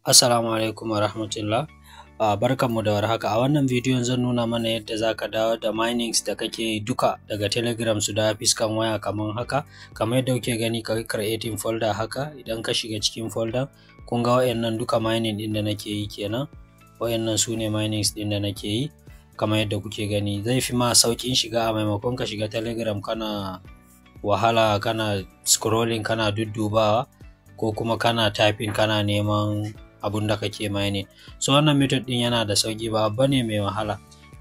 Assalamu alaikum wa rahmatullah. Barkanmu da warhaka. A wannan bidiyon zan nuna mana yadda za ka dawo da minings da kake yi duka daga Telegram su dawo fiskan waya kamar haka. Kamar yadda kuke gani, ka yi creating folder haka. Idan ka shiga cikin folder, kun ga wayannan duka mining ɗin da nake yi kenan. Wayannan su ne minings ɗin da nake yi. Kamar yadda kuke gani, zai fi ma sauƙin shiga a maimakon ka shiga Telegram kana wahala, kana scrolling, kana duddubawa, ko kuma kana typing kana neman abun da kake mining. So wannan method din yana da sauki, ba abu ne mai wahala.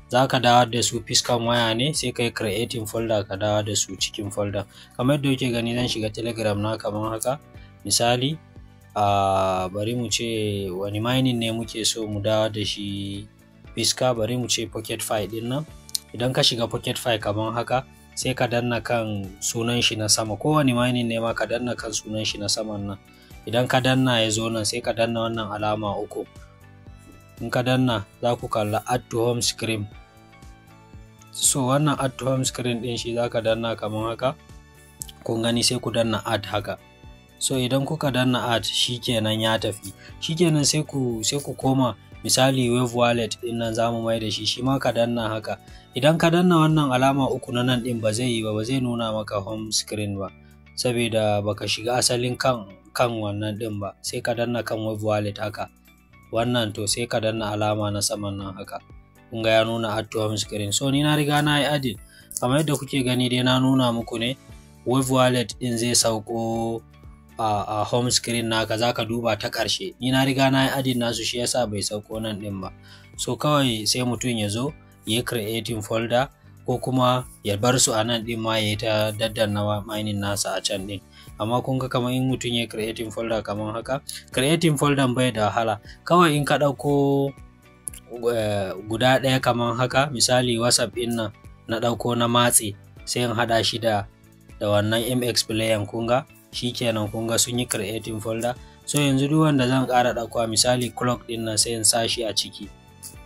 Za ka dawo da su fiskan waya ne, sai ka yi creating folder, ka dawo da su cikin folder. Kamar yadda kuke gani, zan shiga Telegram na kamar haka. Misali, bari mu ce wani mining ne muke so mu dawo da shi fiska. Bari mu ce Pocket Fi din nan. Idan ka shiga Pocket Fi kamar haka, sai ka danna kan sunan shi na sama. Kowane mining ne ma, ka danna kan sunan shi na saman nan. Idan ka danna ya zo nan, sai ka danna wannan alama uku. In ka danna, za ku kalla "Add to home screen". So wannan "Add to home screen" din shi za ka danna kamar haka. Kun gani, sai ku danna "Add" haka. So idan kuka danna "Add", shikenan, ya tafi. Shikenan, sai ku koma, misali, Wave Wallet din nan zamu mai da shi. Shi ma ka danna haka. Idan ka danna wannan alama uku na nan din, ba zai yi ba, ba zai nuna maka home screen ba, saboda baka shiga asalin kan wannan din ba. Sai ka danna kan Wave Wallet haka wannan. To, sai ka danna alama na saman nan haka. Kun ga ya nuna "Add to home screen". So ni na riga na yi adding. Kamar yadda kuke gani dai, na nuna muku ne, Wave Wallet din zai sauko a home screen naka. Zaka duba ta ƙarshe. Ni na riga na yi adding nasu, shi yasa bai sauko nan din ba. So kawai sai mutum ya zo ya yi creating folder, ko kuma ya bar su a nan din ma, ya yi ta daddanna mining nasa a can din. Amma kun ga kamar in mutum ya creating folder kamar haka, creating folder bai da wahala. Kawai in ka ɗauko guda ɗaya kamar haka, misali WhatsApp ɗin nan na ɗauko na matse, sai in haɗa shi da wannan MX Player. Kun ga shikenan, kun ga sun yi creating folder. So yanzu duk wanda zan ƙara ɗaukowa, misali clock ɗin nan, sai in sa shi a ciki.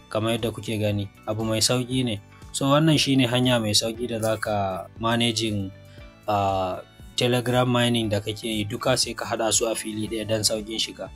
Kamar yadda kuke gani, abu mai sauƙi ne. So wannan shine hanya mai sauƙi da zaka managing Telegram mining da kake yi duka, sai ka haɗa su a fili ɗaya don sauƙin shiga.